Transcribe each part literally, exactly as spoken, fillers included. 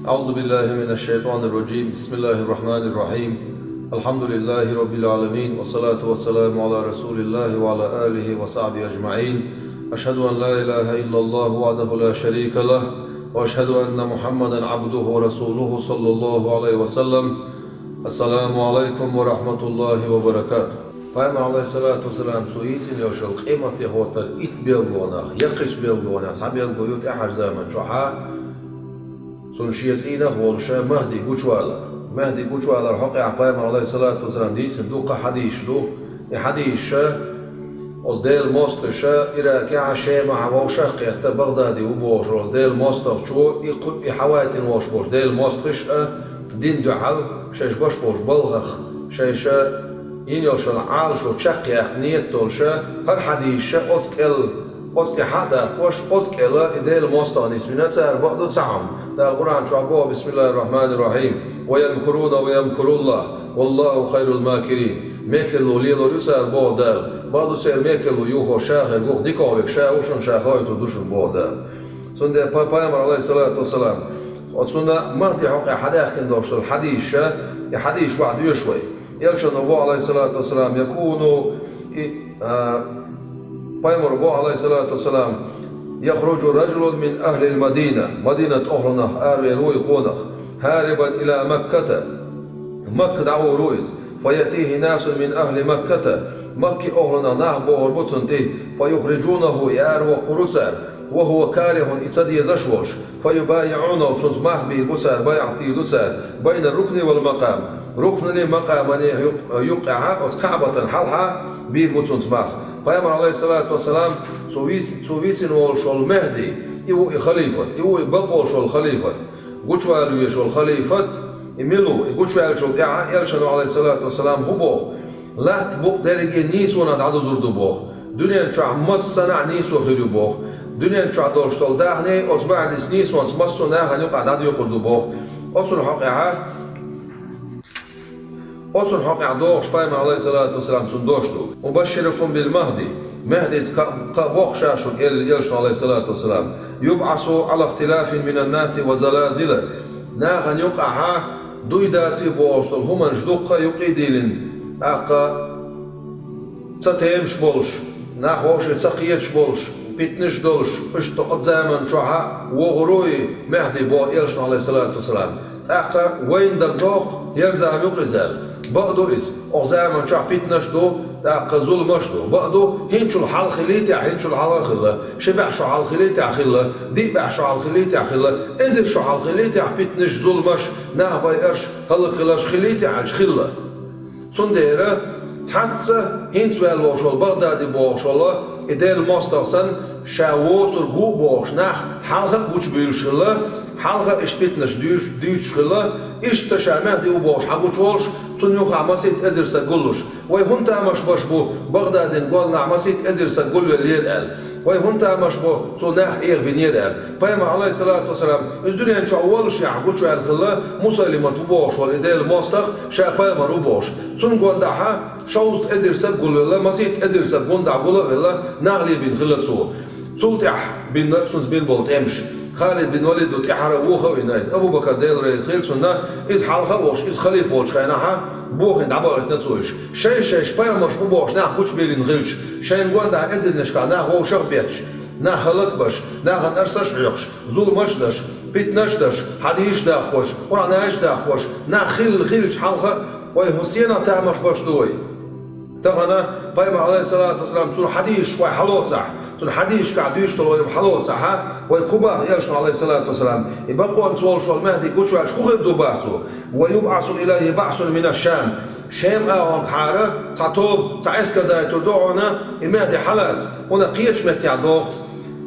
أعوذ بالله من الشيطان الرجيم. بسم الله الرحمن الرحيم. الحمد لله رب العالمين، والصلاة والسلام على رسول الله وعلى آله وصحبه أجمعين. أشهد أن لا إله إلا الله وحده لا شريك له، وأشهد أن محمدا عبده ورسوله صلى الله عليه وسلم. السلام عليكم ورحمة الله وبركاته. Пайхамар, алейхиссалату вассалам, цо йийцина йолчу къематдийнахь итт белгалонах, яккхийчу белгалонех цхьа белгало ю тӀаьхьарчу заман чохь, цунна шен цӀийнах а волуш, Махди гучувалар. Махди гучувалар хьокъехь Пайхамар, алейхиссалату вассалам, дийцина дуккха хьадисаш ду. И хьадисаш, оцу Делан мостагӀаша Иракехь, Шемахь вовшах а кхетта, Багъдади ву бохуш волу Делан мостагӀчо, и кху-, и хьавайтина волуш болчу Делан мостагӀаша а дина дуьхьал шайша беш болчу балхах, шайша йина йолчу Ӏалашо чекхъяккха нийят долуш, хӀара хьадисаш оцу кӀел, оцу тӀе хьа а даккхош, оцу кӀел и Делан мостагӀа нисвина цара, бакъду цхьа хӀума. Дала Къуръан чохь боху: «Бисмиллахир-рахманир-рахим. Ва ямкуруна ва ямкуруллах, валлаху хайрул макирин». Мекарло лелор ю цара, боху Дала. Бакъду церан мекарло юхор ша хир ву, дикахь верг ша ву, шуна ша хоуьйтур ду шуна, боху Дала. Цундела пай-, Пайхамар, алейхиссалату вассалам, оцунна Махди хьокъехь хьадаьхкина долуш долу хьадисаш, и хьадисаш вахь доьшу вай. Элчано боху, алейхиссалату вассалам, якуну, и, а, Пайхамар боху, алейхиссалату вассалам: «Яхруджу раджулун мин ахлил Мадина». Мадинат охланах аравер ву и къонах. «Харибан ила Макката». Макка дӀагӀур ву иза. «Фа яътихи насун мин ахли Макката». Макки охланах нах бохур бу цунна тӀе. «Фа юхрижунаху», и аравоккхур ву цара. «Ва хува карихун», и ца дезаш волуш. «Фа юбайиӀунаху», цунца мах бийр бу цара, байӀат дийр ду цара. «Байна рукни вал макам». Рукнани макамани юкъ-, юккъехьа, оцу Каъбатан хьалха бийр бу цунца мах. Пайхамар, алейхиссалату вассалам, цо виц-, цо вийцина волуш волу Мехди, и ву и халифат, и ву и бакъ волуш волу халифат. Гучувала везаш волу халифат, и мила ву, и гучуваьллачул тӀаьхьа Элчано, алейхиссалату вассалам, хӀун боху? Латта букъ дерриге нийсонах дӀадузур ду боху. Дуьнен чохь массанхьа нийсо хир ю боху. Дуьнен чохь долуш долу дахни оцу Мехдис нийсонца массо а нахана юкъахь дӀадоькъур ду боху. Оцунна хьокъехьа Оцунна хьокъехь дохуш Пайхамар, алейхиссалату вассалам, цунна дош ду: «Убашширукум бил Махди». Мехдица кхаъ, кхаъ боху ша шуна, элира Элчано, алейхиссалату вассалам. «Юбъасу ала ихтилафин минан наси ва залазила». Нахана юкъахьа дуй даций бохуш долу хӀуманаш дуккха а юкъа а дийлина, тӀаккха ца темаш болуш, нах вовшийн ца кхеташ болуш, питнаш долуш, иштта оцу заман чохьа вогӀур ву и Мехди боху Элчано, алейхиссалату вассалам. ТӀаккха вайна дан доху, хӀара зама ю-кх иза аьлла. Бакъ ду иза, оцу заман чохь питнаш а ду, тӀаккха зуламаш а ду. Бакъ ду, хӀинцачул хьалха хилийтехь, хӀинцачул хьалха а хилла, ши бӀе шо хьалха хилийтехь хилла, диъ бӀе шо хьалха хилийтехь хилла, эзар шо хьалха хилийтехь питнаш, зуламаш, нах байарш, хӀаллакьхиларш хилийтехь аьлча хилла. Цундела цхьацца хӀинца ваьлла волуш волу Багъдади бохуш волу и Делан мостагӀа санна, ша воцург ву бохуш нах хьалха а гучубуьйлуш хилла, хьалха а иштта питнаш дуьйш-, дуьйцуш хилла, иштта ша Мехди ву бохуш хьагучуволуш, цунна юххехь масийтта эзар саг гуллуш. Вай хӀунда тамаш беш бу, Багъдадин гонахь масийтта эзар саг гулвеллера аьлла? Вай хӀунда тамаш бу, цо нах Ӏехабинера аьлла? Пайхамар, алейхиссалату вассалам, иза дуьнен чохь воллушехь гучуваьлла хилла, Мусайлимат ву бохуш волу и Делан мостагӀа, ша пайхамар ву бохуш. Цунна гондахьа шовзткъа эзар саг гулвелла, масийтта эзар саг гундахь гула а велла, нах лебина хилла цо. Цул тӀаьхьа бина цунца бина болу тӀемаш. Халид бин Валид ду, тӀаьххьара вохавина иза. Абу-Бакар, Дела реза хила цунна, иза хьалха а волуш, иза халифа волчу хенахьа, бохийна дӀабахийтина цо уьш. Шайша-шайша пайхамарш бу бохуш нах гучубийлина хилча, шайна гондахьа эзарнашкахь нах вовшах а бетташ, нах хӀаллакбеш, нахана арсаш а хьоькхуш, зуламаш а деш, питнаш а деш, хьадисаш а даккхош, Къуръан аяташ а даккхош, нах хилла хилча хьалха а, вай хӀун сенах тамаш беш ду вай? Тахана Пайхамар, алейхиссалату вассалам, цуьнан хьадисаш вай хьалоцахь, цуьнан хьадисашкахь дуьйцуш долу вай хьалоцахьа, вай кху баха Элчано, алейхиссалату вассалам, и бакъонца волуш волу Мехди гучуваьлча хӀун хир ду баха цо? «Ва юбъасу илайхи баъсун мина Шам». Шем агӀонгахьара цхьа тоба, цхьа эскар дайтур ду хьуна, и Мехди хьалаца, хьуна кхечу меттехь доху.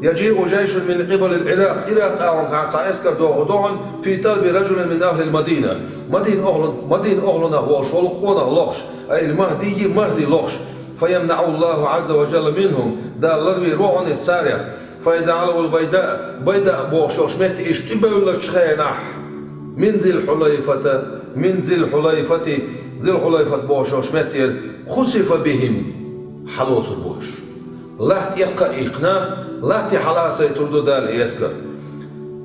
«Яджиу жайшун мин къибалил Иракъ». Иракъ агӀонгахьара цхьа эскар дохур ду хьуна, «фи талби раджулин мин ахлил Мадина». Мадина охлу-, Мадина охлунах волуш волу къонах лохуш, ай Махди, Махди лохуш. «Фаямнаъу Аллаху азза ва джалла минхум». Дала ларвийр ву хьуна иза царех. «Фа иза гӀалавул Байда», Байда бохуш йолуш метте иштта тӀебевллачу хенахь, «мин Зил Хьулайфата, мин Зил Хьулайфати», Зил Хьулайфат бохуш йолуш меттера, «хусифа бихим», хьалоцур бу уьш. Латта эккха а иккхина, латте хьалацайтур ду Дала и эскар.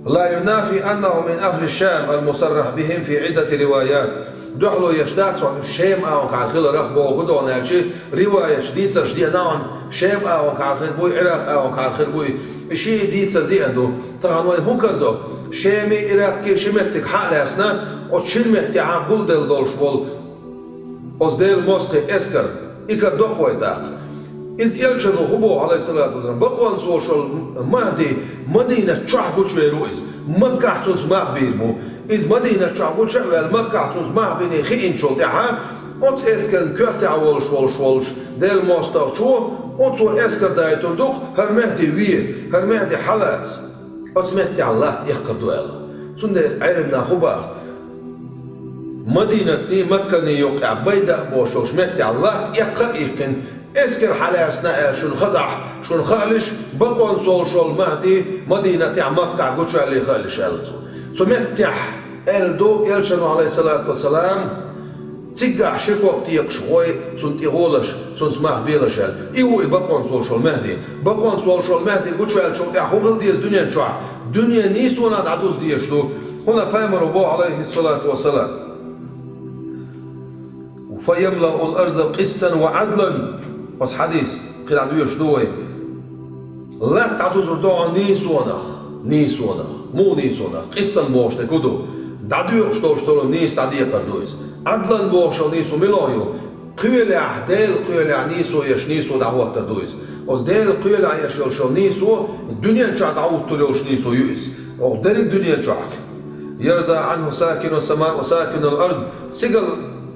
لا ينافي أنه من أهل الشام المصرح بهم في عدة روايات. Дуьхьало еш дац хьуна Шем агӀонхахьара хиларах боху, хӀун догӀу аьлча, риваяташ, дийцарш деана хьуна, Шем агӀонхахьара хир буй, Ӏиракъ агӀонхахьара хир буй, и ши дийцар деана ду. Тахана вай хӀун карадо? Шеми, Ӏиракъи ши меттиг хьа а лаьцна, оцу шина меттехьа гулделла долуш волу оцу Делан мостагӀийн эскар, и карадо-кх вай тӀаккха. Иза элчано хӀун боху, Ӏалайхиссалату вассалам, бакъонца волуш волу МахӀди Мадинат чохь гучувер ву иза. Маккахь цунца мах бийр бу. Иза Мадинат чохь гуча а ваьлла, Маккахь цунца мах биний хиъначул тӀаьхьа, оцу эскарна коьртехь волуш волуш волчу Делан мостагӀчо оцо эскар дайтур ду-кх, хӀара МахӀди ве, хӀара МахӀди хьалаца, оцу меттехь латта эккхар ду аьлла. Цундела Ӏеламнаха хӀун боху? Мадинатний, Макканий юккъехь Байда а бохуш йолчу меттехь латта эккха а иккхина, эскар хьалаьцна аьлла шуна хазахь, шуна хаалаш, бакъонца волуш волу МахӀди Мадинатехь, Маккахь гучуваьллий хаалаш аьлла цо. Цу меттехь аьлла ду элчано, Ӏалайхиссалату вассалам, циггахь ши ког текхаш гӀой цунна тӀе гӀолаш, цунца мах белаш аьлла. И ву и бакъонца волуш волу МахӀди. Бакъонца волуш волу МахӀди гучуваьллачул тӀаьхьа хӀун хила деза дуьнен чохь? Дуьне нийсонах дӀадуза дезаш ду. ХӀунда пайхамаро боху, Ӏалайхиссалату вассалам: «فيملأ الأرض قسطا وعدلا». Оцу хьадис кхидӀа доьшуш ду вай. Латта дӀадузур ду хьуна нийсонах, нийсонах. Муха нийсонах? Къистан бохуш дерг хӀун ду? ДӀадоькъуш долуш долу нийса дӀадекхар ду иза. Ӏадлан бохуш йолу нийсо мила ю? Кхоьлехь, Делан кхоьлехь нийсо еш, нийсо дӀахӀоттар ду иза. Оцу Делан кхоьлехь еш йолуш йолу нийсо дуьнен чохь дӀахӀуттур йолуш нийсо ю иза. Оха дерриг дуьнен чохь. «يرضى عنه ساكن السماء وساكن الأرض». Стигал,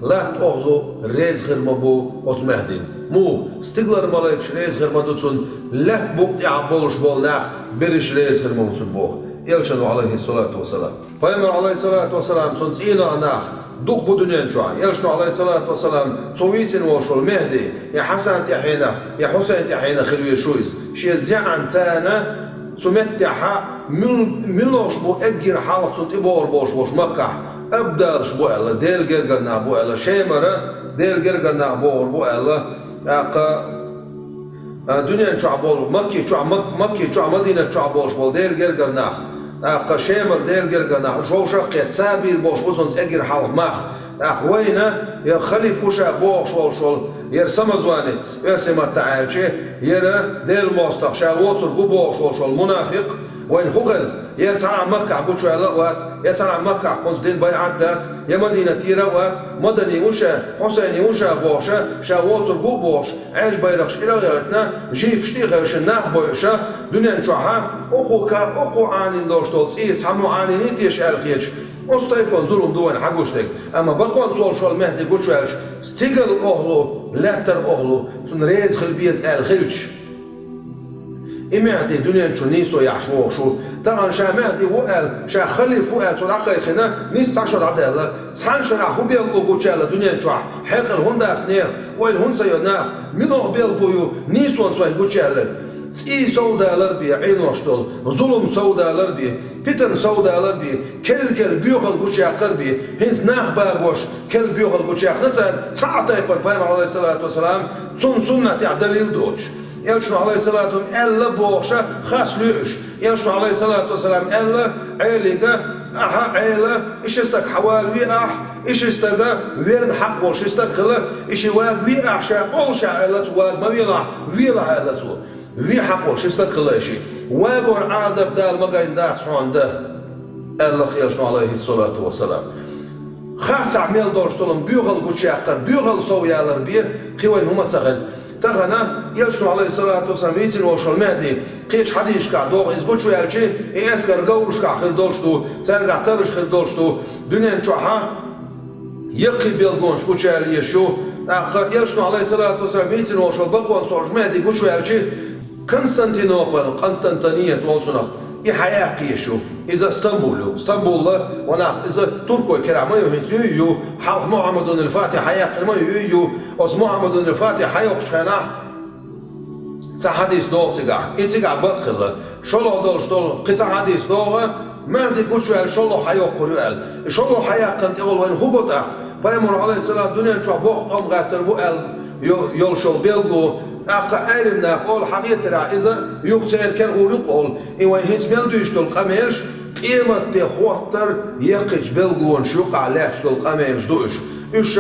латта, охӀла реза хир ма бу оцу МахӀдина. Муха? Стигалара малайкаш реза хир ма ду цунна, лаьтта букъа тӀехь болуш болу нах берриш реза хир ма бу цунна боху элчано, Ӏалайхиссалату вассалам. Пайхамар, Ӏалайхиссалату вассалам, цунна цӀийнах нах дукха бу дуьнен чохь. Элчано, Ӏалайхиссалату вассалам, цо вийцина волуш волу МахӀди, я Хьасан тӀехь нах, я Хьусайн тӀехь нах хир везаш ву иза. Шен зӀенаца цу меттехьа мил-, муьлш бу эггара хьалха цунна тӀебогӀур болуш болуш Маккахь абдалаш бу аьлла, Делан гергара нах бу аьлла, Шемара Делан гергара нах богӀур бу аьлла, тӀаккха, а, дуьнен чохь болу, Макки чохь, Мак-, Макки чохь, Мадинат чохь болуш болу Делан гергара нах, тӀаккха Шемара Делан гергара нах, уьш вовшах а кхетта, цара бийр болуш бу цунца эггара хьалха мах. ТӀаккха вайна, я халиф ву ша бохуш волуш волу, яра самозванец, оьрсийн маттахь аьлча, яра Делан мостагӀа ша воцург ву бохуш волуш волу мунафикъ, вайна хӀун хеза? Яра цхьанхьа Маккахь гучуваьлла а вац, я цхьанхьа Маккахь кхунца дина байӀат а дац, я Мадинатера а вац, Мадани ву ша, Хьусайни ву ша бохуша, ша воцург ву бохуш, Ӏаьржа байракхаш ирагӀ яхийтина, жийкаш тӀе а хевшина, нах бойуша, дуьнен чохьа, укхо ка-, укхо Ӏанийна долуш долу цӀий цхьаммо Ӏанийний теша аьлла хеташ, оцу тайпана зулам ду вайна хьагуш дерг. Амма бакъонца волуш волу МахӀди гучуваьлча, стигала охӀлу, лаьттара охӀлу, цунна реза хила беза аьлла хилча, и МахӀди дуьнен чу нийсо яхьаш вогӀуш ву. Тахана ша МахӀди ву аьлла, ша халиф ву аьлла, цо дӀакхайкхина, нийсса цхьа шо дӀадаьлла. Цхьана шарахь хӀун белгало гучаьлла дуьнен чохь? Хьекъал хӀунда дац нехан? Ойла хӀунда ца йо наха? Мила оха белгало ю нийсонца вайна гучаьлларг? ЦӀий совдалар бен Ӏенош долу, зулам совдалар бен, питана совдалар бен, керла-керла боьхалла гучуяккхар бен, хӀинца нах багош керла боьхалла гучуяьккхина цара, цхьа а тайпана пайхамар, Ӏалайхиссалату вассалам, цунна суннатехь далил доцуш. Элчано, Ӏалайхиссалату вассалам, аьлла бохуша хас лоьуш. Элчано, Ӏалайхиссалату вассалам, аьлла Ӏелига: «Ахьа, Ӏела, и ши стаг хьан вала ве ахь, и ши стага верна хьакъ волу ши стаг хила, и ши вага ве ахь ша, олуш ахь», аьлла цо, «вага ма велахь, велахь», аьлла цо. «Ве хьакъ волу ши стаг хила и ши. Вагор Ӏазап Дала ма гайна дац хьуна дан», аьлла Элчано, Ӏалайхиссалату вассалам. Харцахь мел долуш долу боьхалла гучуяккхар, боьхалла совъялар бен кхин вайна хӀума ца хеза. Тахана Элчано, Ӏалайхиссалату вассалам, вийцина волуш волу МахӀди, кхечу хьадисашкахь догӀу иза гучуваьлча, и эскар говрашкахь хир долуш ду, цаьргахь тарраш хир долуш ду, дуьнен чохьа яккхий белгалонаш гучуяьлла езаш ю. ТӀаккха Элчано, Ӏалайхиссалату вассалам, вийцина волуш волу бакъонца волуш МахӀди гучуваьлча, Константинополь, Къонстантиният олу цунах, и хьаяккха езаш ю. Иза Стамбул ю. Стамбул а, ванах, иза туркой керахь ма ю, хӀинца юй ю. Хьалха Мухьаммадун аль-Фатихь хьаяьккхина ма ю, юй ю. Оцу Мухьаммадун аль-Фатихь хьайоккхучу хенахь, цхьа хьадис догӀу цигахь. И цигахь бакъ хилла. ШолгӀа долуш долу кхин цхьа хьадис догӀу, МахӀди гучуваьлла шолгӀа хьайоккхур ю аьлла. И шолгӀа хьаяккхина тӀехула вайна хӀун го тӀаккха? Пайхамар, Ӏалайхиссалам, дуьнен чохь боккха тӀом гӀаттар бу аьлла йо-, йолуш йолу белгало, тӀаккха Ӏелим наха олу, хьан хетарехь, иза юха церан кара гӀур ю-кх олу. И вайн хӀинца мел дуьйцуш долу къамелаш, къематде хӀоттар яккхийчу белгалонаш юкъахь лаьтташ долу къамелаш ду уьш. Уьш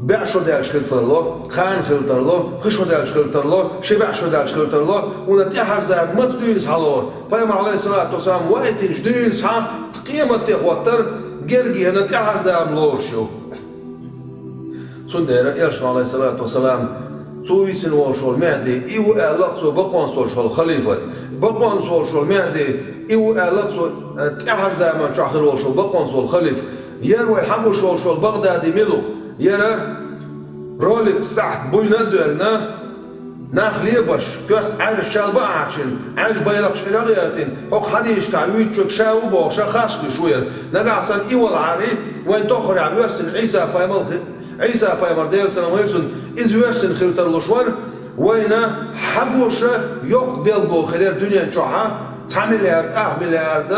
бӀе шо даьлча хила тарло, кхана хила тарло, пхи шо даьлча хила тарло, ши бӀе шо даьлча хила тарло, хӀунда тӀаьхьарза маца дуьйна схьалора. Пайхамар, Ӏалайхиссалату вассалам, ваийтинчу дуьйна схьа къематде хӀоттар гергена тӀаьхьарза лоруш ю. Цундела Элчано, Ӏалайхиссалату вассалам, цо вийцина волуш волу Мехьди, и ву аьлла-кх цо бакъонца волуш волу халифат. Бакъонца волуш волу Мехьди, и ву аьлла-кх цо, э, тӀаьхьара заман чохь хир волуш волу бакъонца волу халифа. Яра вай хьагуш волуш волу Багъдади мила ву? Яра ролик сахьт буйна а доьллина, нах лебаш, коьрта Ӏаьржачу чалба а Ӏачийна, Ӏаьржа байракхаш ирагӀ а яздина, хӀокху хьадисашкахь вуьйцучуьнга ша ву бохуш, ша харц луьйш ву яра. Нагахь санна и валахьара, вайн тоххарехь воьссина Ӏийса пайхамар хи-, Ӏийса пайхамар, Делан салам хуьлда цунна, иза воьссина хила тарлуш вара, вайна хьагуш йоккха белгало хир яра дуьнен чохь, цхьа миллиард, ах миллиард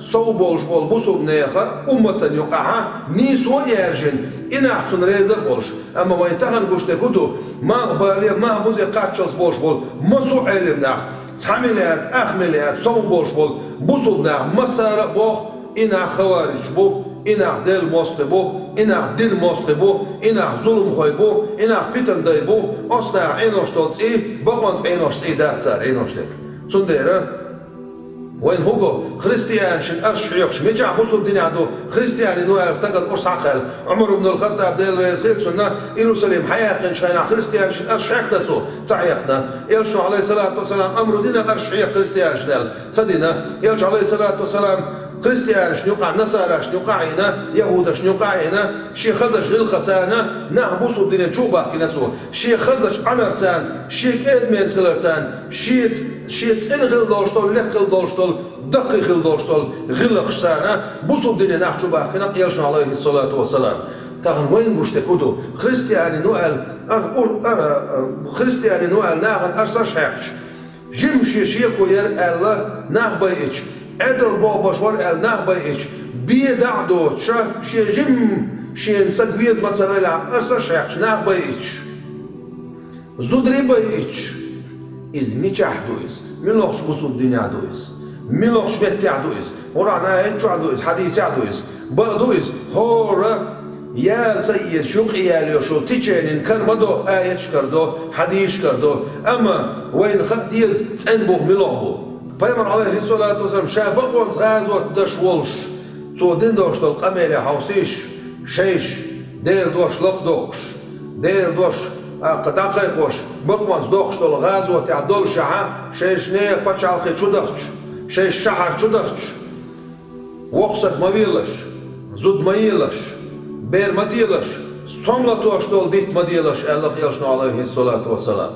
сов болуш болу бусулба нехан умматан юкъахь нийсо а яьржина, и нах цунна реза а болуш. Амма вайн тахана гуш дерг хӀун ду? Малхбале, махьбузе кхаччалц болуш болу массо а Ӏелам нах, цхьа миллиард, ах миллиард сов болуш болу бусулба нах массара а боху, и нах хаварижаш бу, и нах Делан мостагӀий бу, и нах динан мостагӀий бу, и нах зуламхой бу, и нах питан дай бу, оцу наха Ӏенош долу цӀий, бакъонца Ӏенош цӀий дац цара Ӏенош дерг. Цундела вайн хӀун го, христианашна арш хьоькхуш, мичахь бусулба динехь ду, христианин ву аьлла стагана урс хьакхаьлла. Ӏумар ибн ал-Хаттаб, Дела реза хуьлда цунна, Иерусалим хьаяккхинчу хенахь христианашна арш хьехна цо? Ца хьехна. Элчано, Ӏалайхиссалату вассалам, амру дина арш хьеха христианашна аьлла? Ца дина. Элча, Ӏалайхиссалату вассалам, христианашна юкъахь, насарашна юкъахь а йина, яхӀудашна юкъахь а йина, шен хазачу гӀиллакхаца нах бусулба дине чу а бахкина цо. Шен хазачу Ӏанарца, шен кӀеда-мерза хиларца, шен, шен цӀена хила долуш долу, лекха хила долуш долу, даккхий хила долуш долу гӀиллакхашца бусулба дине нах чу бахкина Элчано, Ӏалайхиссалату вассалам. Тахана вайна гуш дерг хӀун ду? Христианин ву аьлла, ар-, ур-, ара, а, христианин ву аьлла нахана арсаш хьаькхча, жима шен шеко яра аьлла нах байича, Ӏедал бохбаш вара аьлла нах байича, бен дӀа а доцуша, шен жима шена са веза ма ца велахь, арсаш хьаькхча нах байича, зударий байича, иза мичахь ду иза? Муьлхачу бусулба динехь ду иза? Муьлхачу меттехь ду иза? Къуръан аят чохь ду иза, хьадисехь ду иза? Бакъ ду иза? ХӀора яла ца езаш юкъа яьлла йолуш йолу теченин кара ма до, аяташ кара до, хьадисаш кара до. Амма вайна хаа деза цӀена бух муьлха бу. Пайхамар, Ӏалайхиссалату вассалам, ша бакъонца гӀазот деш волуш, цо дина долуш долу къамеле хьовсийша, шайша Делан дош лакхадоккхуш, Делан дош, а, кха дӀакхайкхош, бакъонца доккхуш долу гӀазотехь доллушехь, шайша нехан пачхьалкхе чу дахча, шайша шахьар чу дахча, воккха стаг ма велаш, зуда ма елаш, бер ма делаш, стом латош долу дитт ма делаш, аьлла Элчано, Ӏалайхиссалату вассалам.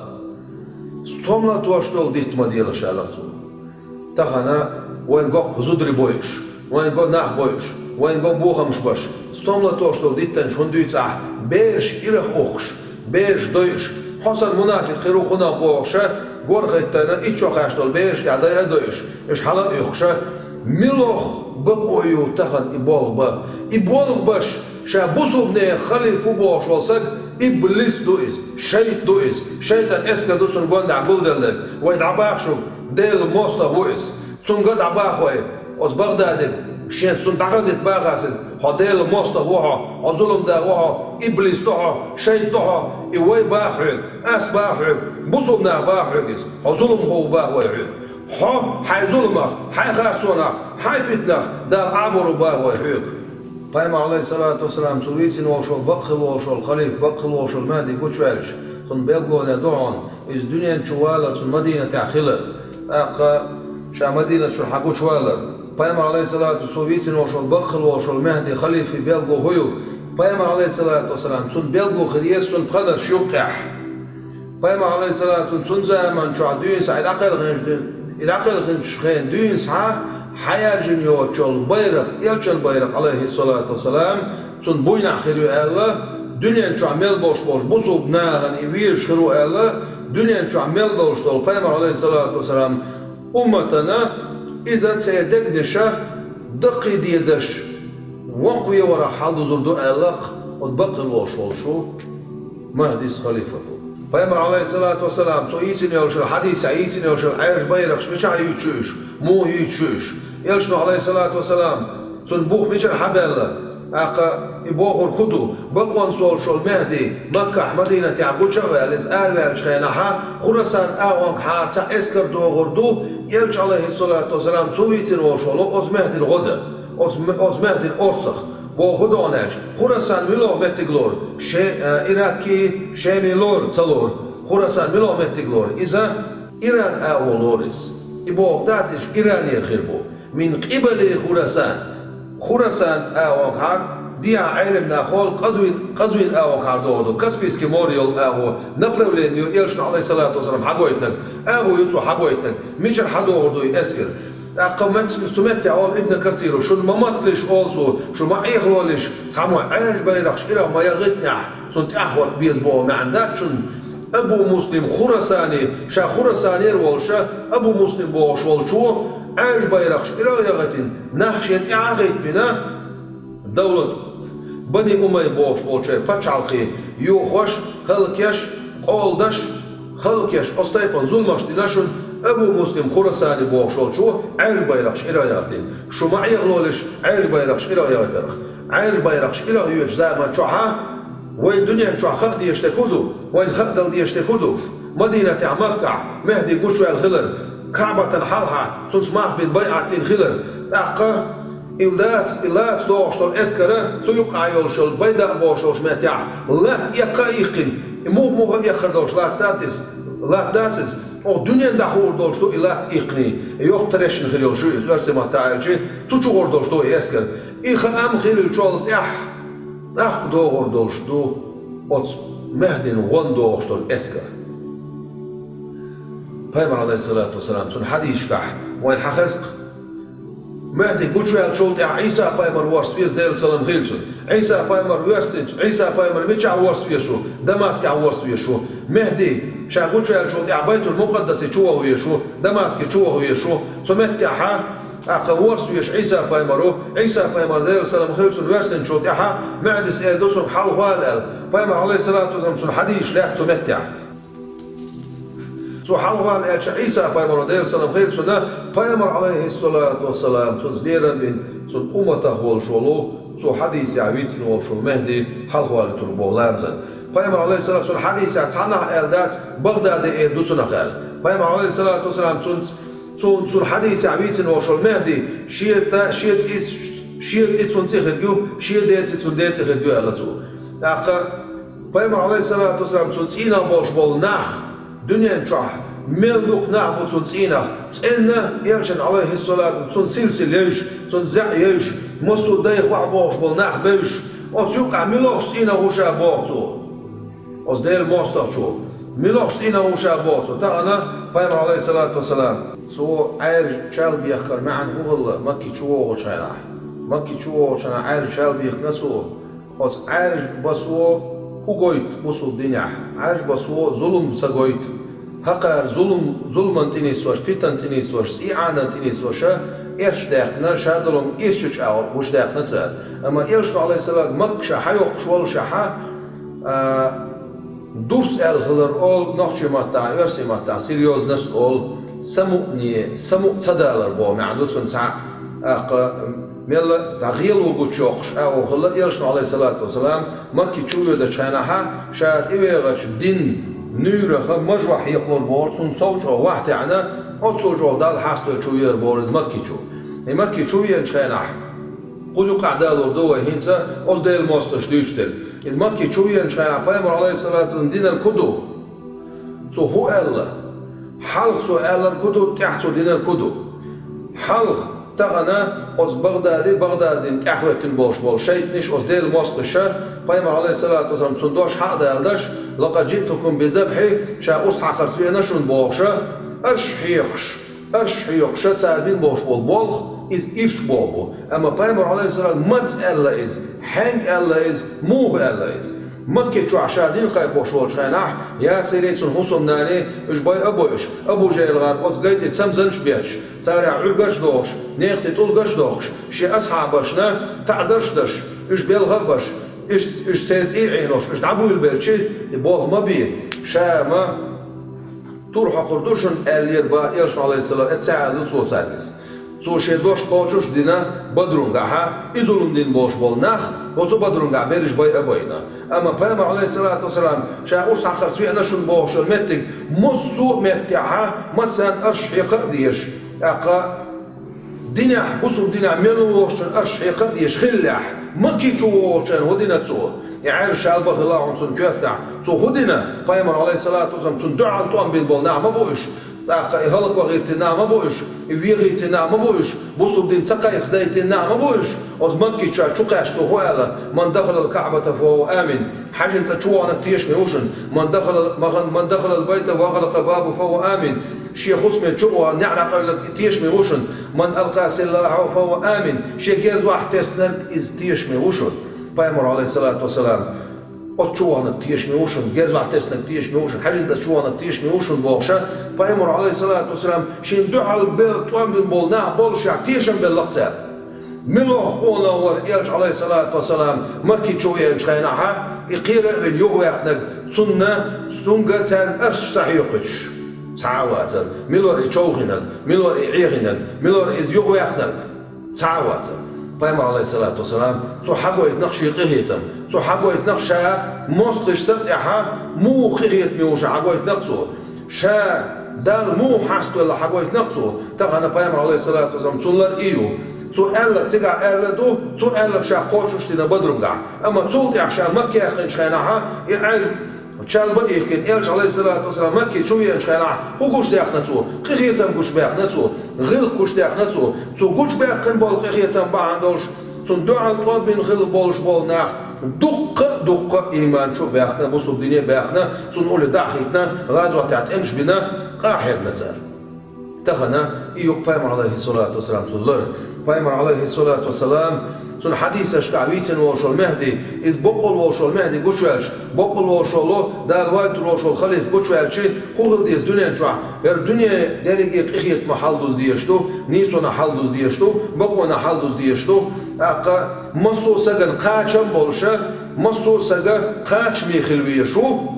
Стом латош долу дитт ма делаш, аьлла цо. Тахана вайн го-кх зударий бойуш, вайн го нах бойуш, вайн го бохамаш беш, стом латош долу диттанаш хӀунда дуьйцу ахь, бераш ирах ухкуш, бераш дойуш, хьо санна мунафикъ хир ву хӀунах бохуша, гор хӀиттарна итт шо кхаьчна долу бераш тӀехь дайа а дойуш, уьш хьала а оьхуша, муьлха бакъо ю тахана и болх бан? И болх беш, ша бусулба нехан халифа ву бохуш волу саг, иблис ду иза, шайтӀа ду иза, шайтӀан эскар ду цунна гонаха гулделларг. Вай дӀабаха шуьга, Делан мостагӀа ву иза. Цунга дӀабаха вай, оцу Багъдадига, шен цунна дӀахазийта баха ас иза, хьо Делан мостагӀа ву хьо, хьо зуламда ву хьо, иблис ду хьо, шайтӀа ду хьо, и вай баха хьоьга, ас баха хьоьга, бусулба наха баха хьоьга иза, хьо зуламхо ву баха вай хьоьга. Хьо хьайн зуламах, хьайн харцонах, хьайн питанах Дала Ӏамор ву баха вай хьоьга. Пайхамар, Ӏалайхиссалату вассалам, цо вийцина волуш волу бакъ хила волуш волу халифа, бакъ хила волуш волу Мехьди гучуваьлча, цунна белгалонехь ду хьуна, иза дуьнен чу валар, цунна Мадинатехь хилар, тӀаккха ша Мадинат чуьра хьагучувалар. Пайхамар, Ӏалайхиссалату, цо вийцина волуш волу бакъ хила волуш волу Мехьди халифин белгало хӀун ю? Пайхамар, Ӏалайхиссалату вассалам, цунна белгало хир еза цунна пханарш юккъехь. Пайхамар, Ӏалайхиссалату, цунна заман чохь дуьйна схьа и дӀакхелхинчу дуьйна, и дӀакхелхинчу хенахь дуьйна схьа хьаяьржина йоцучу байракх, элчан байракх, Ӏалайхиссалату вассалам, цунна буйнахь хир ю аьлла, дуьнен чохь мел болуш болчу бусулба нахана и везаш хир ву аьлла, дуьнен чохь мел долуш долу пайхамар, Ӏалайхиссалату вассалам, умматана иза церан дегнаша даккхийдедаш, воккхаве варах хьалдузур ду аьлла-кх оцу бакъ хила волуш волчу Махьдис халифато. Пайхамар, Ӏалайхиссалату вассалам, цо йийцина йолчу хьадисехь йийцина йолчу Ӏаьржа байракхаш мичахь юьйцуш ю уьш? Муха юьйцуш ю уьш? Элчано, Ӏалайхиссалату вассалам, цунна бух мичара хьабаьлла, тӀаккха и бохург хӀун ду, бакъонца волуш волу Мехди Маккахь, Мадинатехь гуча а ваьлла, иза араваьллачу хенахь, Хурасан агӀонгахьара цхьа эскар догӀур ду, Элча, Ӏалайхиссалату вассалам, цо вийцина волуш волу оцу Мехдина гӀо дан, оцу, оцу Мехдина орцах. Боху хӀун ду аьлча, Хурасан мила меттиг лору, Ше-, а, Ираккий, Шемий лору, ца лору. Хурасан мила меттиг лору? Иза Иран агӀо лору иза. И бохург дац, иза Иранера хир бу. Мин къибали Хурасан. Хурасан агӀонгахьара, дехьа Ӏеламнаха олу, Къазвин, Къазвин агӀонгахьара догӀу ду. Каспийский море йолу агӀо, направление ю Элчано, Ӏалайхиссалату вассалам, хьагойтинарг. АгӀо ю цо хьагойтинарг. Мичара хьадогӀур ду и эскар? ТӀаккха мет-, цу меттехь олу Ибн Касира, шуна ма матталаш, олу цо, шу ма Ӏехалолаш, цхьаммо Ӏаьржа байракхаш ирахь ма яхийтинехь, цунна тӀаьхьахӀотта беза боху маьӀна дац шуна. Абу Муслим Хурасани, ша Хурасанера волуша, Абу Муслим бохуш волчо, Ӏаьржа байракхаш ирахь яхийтина, нах шен тӀаьхьа а хӀиттабина, Давлат, Бани Умайя бохуш болчеран пачхьалкхе йохош, хӀаллакъеш, къоладеш, хӀаллакъеш, оцу тайпана зуламаш дина шуна. Абу Муслим Хурасани бохуш волчо Ӏаьржа байракхаш ирахь яхийтина. Шу ма Ӏехалолаш Ӏаьржа байракхаш ирахь яхийтарх. Ӏаьржа байракхаш ирахь йоьдучу заман чохь а вайн дуьнен чохь хаа дезаш дерг хӀун ду? Вайна хаа дала дезаш дерг хӀун ду? Мадинатехь, Маккахь Мехди гучуваьлла хилар, КаӀбатан хьалха цунца мах бина, байӀат дина хилар. ТӀаккха и лаца, и лаца догӀуш долу эскар а, цу юккъехь йолуш йолу Байда бохуш йолчу меттехь латта эккха а иккхина. И муха-муха эккхар долуш латта дац иза? Латта дац иза? Оха дуьненна дӀахуур долуш ду и латта иккхиний. И йоккха трещина хир йолуш ю иза, оьрсийн маттахь аьлча, цу чу гӀур долуш ду и эскар. И хаам хиллачул тӀаьхьа тӀаккха догӀур долуш ду оцу Мехдина гӀо дан догӀуш долу эскар. Пайхамар, Ӏалайхиссалату вассалам, цуьнан хьадисашкахь вайна хьахеза-кх, Мехди гучуваьллачул тӀаьхьа Ӏийса-пайхамар ворс веза, Делан салам хила цунна. Ӏийса-пайхамар воьрсинчу, Ӏийса-пайхамар мичахь ворс везаш ву? Дамаскехь ворс везаш ву. Мехди ша гучуваьллачул тӀаьхьа Байтул-Мукъаддасе чу ваха везаш ву, Дамаске чу ваха везаш ву. Цу меттехь а, тӀаккха ворс везаш Ӏийса-пайхамар ву. Ӏийса-пайхамар, Делан салам хила цунна, воьрсинчул тӀаьхьа Мехдис эр ду цуьнга: «Хьалхавала», – аьлла. Пайхамар, Ӏалайхиссалату вассалам, цунна хьадисаш лаьтта цу меттехь. Цо хьалхавала аьлча, Ӏийса-пайхамар, Делан салам хила цунна, пайхамар, Ӏалайхиссалату вассалам, цунца лерам бина, цуьнан умматах волуш волу, цо хьадисехь вийцина волуш волу Мехди хьалхавалийтар боху ламазан. Пайхамар, Ӏалайхиссалату, цуьнан хьадисехь цхьаннахьа аьлла дац, Багъдаде эр ду цунах аьлла. Пайхамар, Ӏалайхиссалату вассалам, цунца, цун-, цуьнан хьадисехь вийцина волуш волу Мехди шен та-, шен цӀи, шен цӀи цуьнан цӀе хирг ю, шен ден цӀи цуьнан ден цӀе хирг ю аьлла цо. ТӀаккха пайхамар, Ӏалайхиссалату вассалам, цуьнан цӀийнах болуш болу нах, дуьнен чохь мел дукха нах бу цуьнан цӀийнах, цӀенна, Элчан, Ӏалайхиссалату, цуьнан силсила евзаш, цуьнан зӀе евзаш, массо а дайх ваха бохуш болу нах бевзаш, оцу юккъехь муьлхачу цӀийнах ву ша боху цо. Оцу Делан мостагӀчо муьлхачу цӀийнах ву ша боху цо, тахана пайхамар, Ӏалайхиссалату вассалам. Цо Ӏаьржа чалбехкаран маьӀна хӀун хилла Макке чу вогӀучу хенахь? Макке чу вогӀучу хенахь Ӏаьржа чалбехкина цо. Оцу Ӏаьржа басо хӀун гойту бусулба динехь? Ӏаьржа басо зулам ца гойту. ХӀокхара зулам, зуламан тӀе нисвеш, питан тӀе нисвеш, цӀий Ӏанан тӀе нисвеш, эрча даьккхина, шадолу ирчачу агӀор гучудаьккхина цара. Амма Элчано, Ӏалайхиссалам, Макка ша хьайоккхуш воллушехь, а, дурс аьлла хилар олу нохчийн маттахь, оьрсийн маттахь серьёзность олу, самуъне, самукъа ца далар боху маьӀна ду цуьнан цхьаъ. ТӀаккха мелла а цхьа гӀело гучуйоккхуш агӀо хилла Элчано, Ӏалайхиссалату вассалам, Макке чу воьдучу хенахь, ша тӀевегӀачу динан нуьйрах мажа ваха хьекхалур боху, цунна сов чӀогӀа ваха таьӀна, оццул чӀогӀа Далла хьастадой чу веар боху иза Макке чу. И Макке чу веанчу хенахь, кху юккъехь далор ду вай хӀинца оцу Делан мостагӀаша дуьйцуш дерг. Иза Макке чу веанчу хенахь пайхамар, Ӏалайхиссалату вассалам, динарг хӀун ду? Цо хӀун аьлла? Хьалха цо аьлларг хӀун ду, тӀаьхьа цо динарг хӀун ду? Хьалха, тахана оцу Багъдади, Багъдадина тӀаьхьахӀоьттина болуш болу шайтӀанаш, оцу Делан мостагӀаша пайхамар, Ӏалайхиссалату вассалам, цунна дош хьа а даладеш, «Лакъад жиътукум би забхьи», ша урс хьакхарца веана шуна бохуша, арш хьоькхуш, арш хьоькхуша цара бина болуш болу болх, иза ирча болх бу. Амма пайхамар, Ӏалайхиссалам, маца аьлла иза, хьаьнга аьлла иза, муха аьлла иза? Макке чохь ша дин кхайкхош волчу хенахь, Ясирий, цуьнан хӀусамнаний, уьш байъа а бойуш, Абу ЖахӀил-гӀар оцу гай тӀе цамзанаш а бетташ, царах Ӏуьргаш а дохуш, некха тӀе тӀулгаш а дохуш, шен асхьабашна таӀзарш а деш, уьш белха а беш, уьш, уьш церан цӀий а Ӏенош, уьш дӀабуьйлабелча, и болх ма бе, ша ма тур хьокхур ду шуна аьллера бах Элчано, Ӏалайхиссалам, эццахь аьлла ду цо цаьрга иза. Цо шен дош кхочуш а дина бадрунгахьа, и зулам дина болуш болу нах оцу бадрунгахь берриш байа а байна. Амма Пайхамар, Ӏалайхиссалату вассалам, ша урс хьакхарца веана шуна бохуш йолу меттиг массо а меттехьа, массарна арш хьекха а дезаш, тӀаккха динехь, бусулба динехь мел вохучун арш хьекха а дезаш хиллехь, Макки чу вогӀучу хенахь хӀун дина цо? И Ӏаьржа шалба хилла хьуна цунна коьртехь. Цо хӀун дина? Пайхамар, Ӏалайхиссалату вассалам, цунна дуьхьал тӀом бина болу нах ма бу уьш. ТӀаккха и хӀаллаквахийтина нах ма бу уьш, и вехийтина нах ма бу уьш, бусулба дин ца кхайкхадайтина нах ма бу уьш. Оцу Макки чу кхаьчча цо хӀун аьлла: «Ман дахалал Каъбата фа хӀува амин». Хьаьжин цӀа чу ваханарг тешаме ву шуна. «Ман дахала, ман, ман дахалал байта ва гӀалакъа бабу фа хӀува амин». Шен хӀусаме чу а вахана, неӀ дӀакъевлинарг тешаме ву шуна. «Ман алкъа силахьа фа хӀува амин». Шен герз охьатеснарг иза тешаме ву шуна. Пайхамар, Ӏалайхиссалату вассалам, оцу чу ваханарг тешаме ву шуна, герз охьатеснарг тешаме ву шуна, хьаьжин цӀа чу ваханарг тешаме ву шуна бохуша, Пайхамар, Ӏалайхиссалату вассалам, шена дуьхьал бе-, тӀом бина болу нах боллушехь тешам белла-кх цара. Мила ваха къонах вара Элча, Ӏалайхиссалату вассалам, Макки чу веанчу хенахьа, и кхера а вина юхаваьккхинарг, цунна, цуьнга царна арш ца хьоькхуьйтуш? Цхьа а вацара. Мила вара и човхийнарг, мила вара и Ӏехийнарг, мила вара иза юхаваьккхинарг? Цхьа а вацара. Пайхамар, Ӏалайхиссалату вассалам, цо хьагойту-кх шен къинхетам. Цо хьагойту-кх ша мостагӀашна тӀехьа муха къинхетаме ву ша хьагойту-кх цо. Ша Далла муха хьаставелла хьагойту-кх цо. Тахана Пайхамар, Ӏалайхиссалату вассалам, цунна лар и ю. Цо аьлларг цигахь аьлла ду, цо аьлларг ша кхочуш дина бадрунгахь. Амма цул тӀаьхьа ша Макка яьккхинчу хенахьа, и Ӏаьржа чалба а ихкина, Элча, Ӏалайхиссалату вассалам, Макки чу веанчу хенахь, хӀун гучудаьккхина цо? Къинхетам гучубаьккхина цо, гӀиллакх гучудаьккхина цо. Цо гучубаьккхина болу къинхетам бахьана долуш, цунна дуьхьал тӀом бина хилла болуш болу нах дуккха а, дуккха а ийман чу а баьхна, бусулба дине а баьхна, цунна улле дӀа а хӀиттина, гӀазотехь тӀемаш а бина, къа а хьегна цара. Тахана и ю-кх Пайхамар, Ӏалайхиссалату вассалам, цунна лар. Пайхамар, Ӏалайхиссалату вассалам, цунна хьадисашкахь вийцина волуш волу Мехди, иза бакъволуш волу Мехди гучуваьлча, бакъволуш волу, Дала вайтур волуш волу халифа гучуваьлча, хӀун хила деза дуьнен чохь? ХӀара дуьне дерриге къинхетамах хьалдуза дезаш ду, нийсонах хьалдуза дезаш ду, бакъонах хьалдуза дезаш ду. ТӀаккха массо а сагана кхачам а болуша, массо а сага кхачаме хила везаш ву.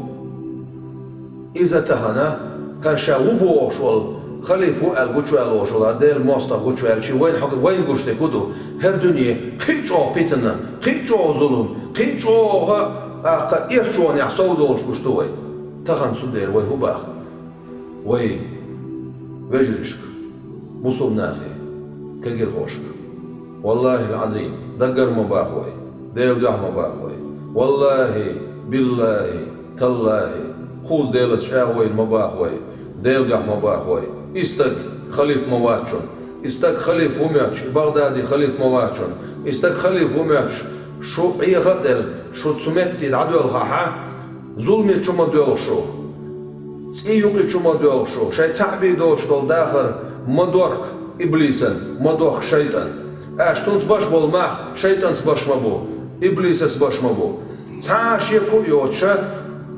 Иза тахана, хӀара ша ву бохуш волу, халифа ву аьлла гучуваьлла волуш волу, хӀара Делан мостагӀа гучуваьлча, вайна хьо-, вайна гуш дерг хӀун ду? ХӀара дуьне кхин а чӀогӀа питана, кхин а чӀогӀа зулам, кхин а чӀогӀа, тӀаккха, эрчонехь сов долуш гуш ду вай. Тахана цундела вай хӀун боху? Вай, вежаршка, бусулба нахе, кегирхошка, валлахӀил-Ӏазим, даггара ма боху вай, Делан дуьхьа ма боху вай. ВаллахӀи, биллахӀи, таллахӀи, кхузза Делаца чӀагӀо йина ма боху вай, Делан дуьхьа ма боху вай. И стаг халифа ма вац шуна. И стаг халифа ву моьттуш, и БагӀдади халифа ма вац шуна. И стаг халифа ву моьттуш, шу Ӏеха а делла, шу цу метте дӀадоьлхахьа, зуламе чу ма доьлху шу. ЦӀий юкъе чу ма доьлху шу, шайн цхьаъ бен доцуш долу дахар ма дохку иблисан, ма дохку шайтӀан. Аша цунца беш болу мах шайтӀанца беш ма бу, иблисаца беш ма бу. Цхьа а шеко а йоцуша,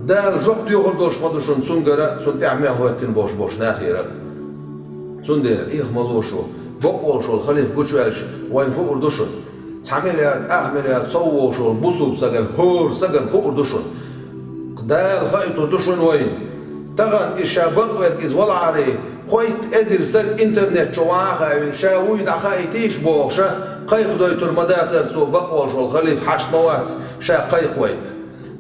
Дала жоп доьхур долуш ма ду шуна цуьнгара а, цунна тӀехь мел хӀоьттина болуш болчу нахера а. Цундела Ӏеха ма ло шу, бакъволуш волу халифа гучуваьлча, вайна хуур ду шуна. Цхьа миллиард, ах миллиард сов волуш волу бусулба сагана, хӀора сагана хуур ду шуна. Дала хаийтур ду шуна вайна. Тахана иза ша бакъверг иза валахьара, кхойтта эзар саг интернет чу ван а хаийна, ша вуй дӀахаийтийша бохуша, кхайкхадойтур ма дацара цо, бакъволуш волу халифа хьашт ма вац, ша кхайкхавайта.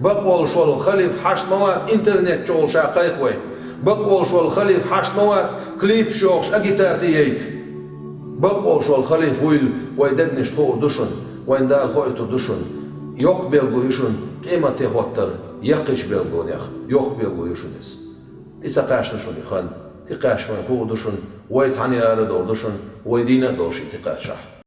Бакъволуш волу халифа хьашт ма вац интернет чу волу ша кхайкхавайта. Бакъволуш волу халифа хьашт ма вац клипаш йохуш агитаци яйта. Бакъволуш волу халифа вуйла вайн дегнашна хуур ду шуна, вайна Дала хоуьйтур ду шуна. Йоккха белго ю шуна къематде хӀоттар, яккхийчу белгонех йоккха белго ю шуна иза. И ца кхаьчна шуна и хан, тӀекхаьчча вайна хуур ду шуна, вай цхьаьна ара а довр ду шуна, вай дийна а долуш и тӀекхаьччахь.